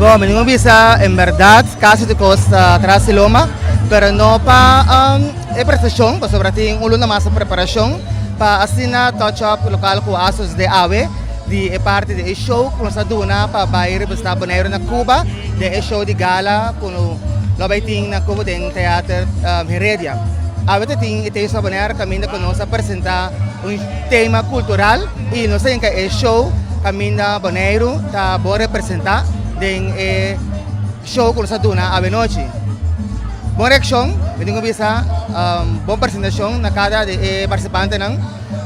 Bon, mi ningun bisa en berdad casi tur cos ta tras di loma, pero no pa e prestacion, pasobra tin un luna mas di preparacion pa asina touch up local cu a sucede awe di e parti di e show cu nos a duna pa bay representa Boneiru na Cuba den e show di gala cu lo bay tin na Cuba den Theater Heredia. Awe ta tin e Taste of Bonaire caminda cu nos a presenta un tema cultural y nos ta hinca e show caminda Boneiru ta bo representa den e show cu nos a duna awenochi. Bon reaccion, mi tin cu bisa bon presentacion na cada di e participantenan.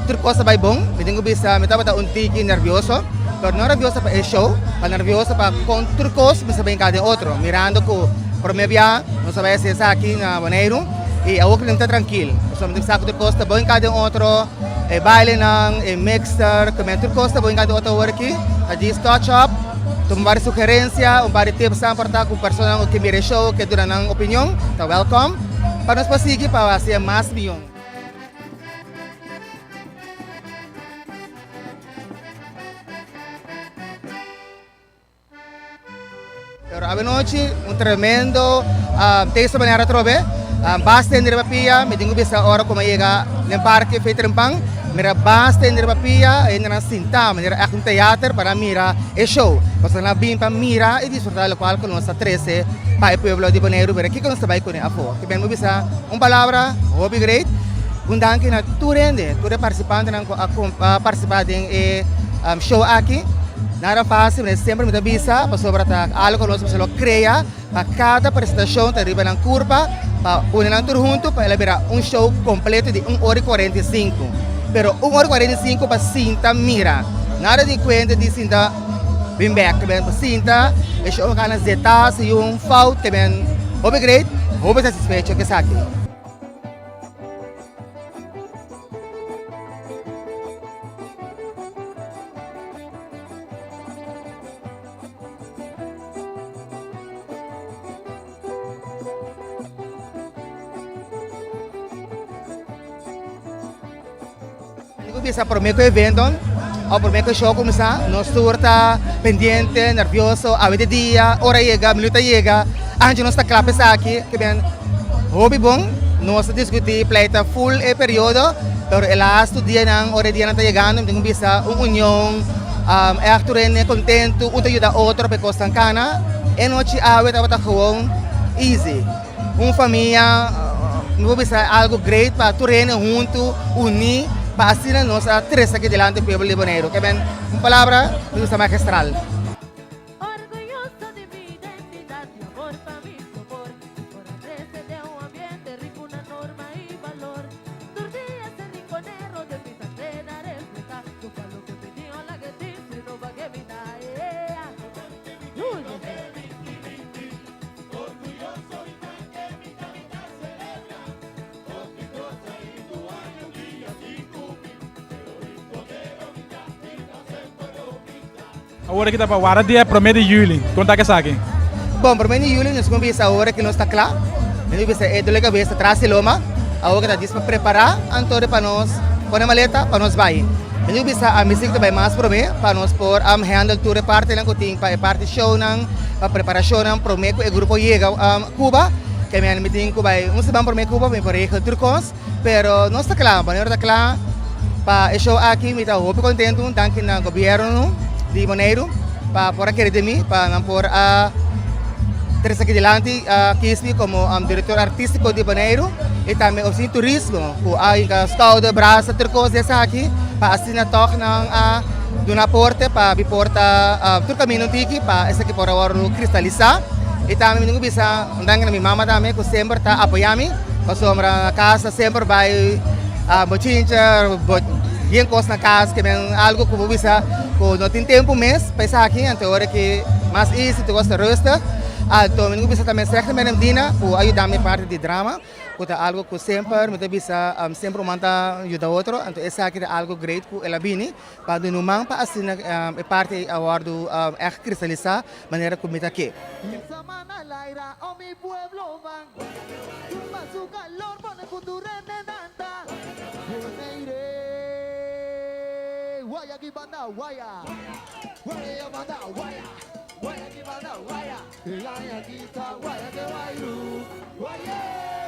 Tur cos ta bay bon, mi tin cu bisa mi tabata un tiki nervioso, pero no nervioso pa e show, pa nervioso pa con tur cos mester bay hinca den otro, mirando cu prome bia nos a bay haci esaki na Boneiru. Y awor cu nan ta trankil, pasobra mi ta bisa cu tur cos ta bon hinca den otro, e bailenan, e mixer, cu men tur cos ta bon hinca den otro awor aki, ta djis touch up, tuma un par di sugerencia, un par di tipsnan por ta cu personanan cu ke mira e show, ke duna nan opinion, ta welcome, pa nos por sigui pa haci e mas miyon. Pero avenochi un tremendo texto manera atrobe. Basta hende riba pia, mi tin ku bisa ora ku mi a yega den parke Fey Trempan, mira basta hende riba pia, hendenan sintá manera ègt un teater pa nan mira e show. Pasobra nan a bin pa mira i disfrutá lokual ku nos ta trese pa e pueblo di Boneiru, mira kiko nos ta bai kuné afó. Ki ben mi bisa un palabra hopi great, un danki na tur hende, tur e partisipantenan ku a partisipá den e show aki. Nada fácil, mi semper mi ta bisa, pasobra ta algo ku nos mester lo krea pa kada presentashon ta riba nan kurpa, pa pone nan tur huntu pa el a bira un show kompleto di un ora i 45. Pero un ora i 45 pa sinta mira, nada di kuenta di sinta bin bèk, ke men pa sinta e show a kana zeta si un fout ke men hopi great, hopi satisfecho ku esaki. Ku bisa prome ku evento o prome ku show kuminsá nos tur ta pendiente, nervioso, awe di dia, ora yega, minuto a yega, anchi nos ta kla pa esaki, ke ben hopi bon, nos ta diskutí pleita full e periodo. Pero e lastu dianan, ora e dianan ta yegando, mi tin ku bisa un union, ègt tur hende kontentu, un ta yuda otro pa e kosnan kana. E nochi awe tabata gewoon easy. Un famia, mi por bisa algu great pa tur hende huntu, uní, pa asina nos a trese aki dilanti pueblo di Boneiru. Ke men un palabra mi gusta magistral. Orguyoso di mi identidad y amor pa mi sabor. Por trece den un ambiente rico na norma y valor. Tur dia ese rinconero den mi sangre na refleja. Yo pa loke mi di hola que ti si no pa que mi ta ea. Awor aki ta pa wara dia prome di juli. Kon ta ku esaki? Bon, prome di juli nos kuminsa awor ki nos ta kla. Nos kuminsa e dole kabesa tras di loma. Awor ki ta dis pa prepara anto pa nos pone maleta pa nos bai. Nos kuminsa a mester ta bai mas prome pa nos por handle tur e partenan ku tin pa e parti shownan, pa preparashonnan prome ku e grupo yega Cuba. Ke mi tin ku bai un siman prome Cuba pa mi por regel tur kos. Pero nos ta kla, Boneiru ta kla pa e show aki. Mi ta hopi kontentu, danki na gobièrnu di Boneiru pa por a kere den mi, pa nan por a trese aki dilanti a kies mi komo direktor artístiko di Boneiru i tambe ofisina di turismo ku a hinka skouder, brasa, tur kos di esaki pa asina tòg nan a duna aporte pa mi por ta tur kaminda un tiki pa esaki por a wòrdu kristalisá. I tambe mi tin ku bisa un danki na mi mama tambe ku semper ta apoyá mi. Pasobra na kas ta semper bai bochincha, bien kos na kas, ke men algu ku bo bisa ku no tin tempu mes pa esaki, anto ora ki mas easy tur kos ta rustig. Anto mi tin ku bisa tambe Srechter Miriam Dina ku a yuda mi parti di drama, ku ta algu ku semper mi ta bisa semper un man ta yuda otro, anto esaki ta algu great ku el a bini pa duna un man pa asina e parti ei a wòrdu ègt kristalisá manera ku mi ta ke. Waya ki banda, waya. E aña aki ta waya ke wairu. Waya!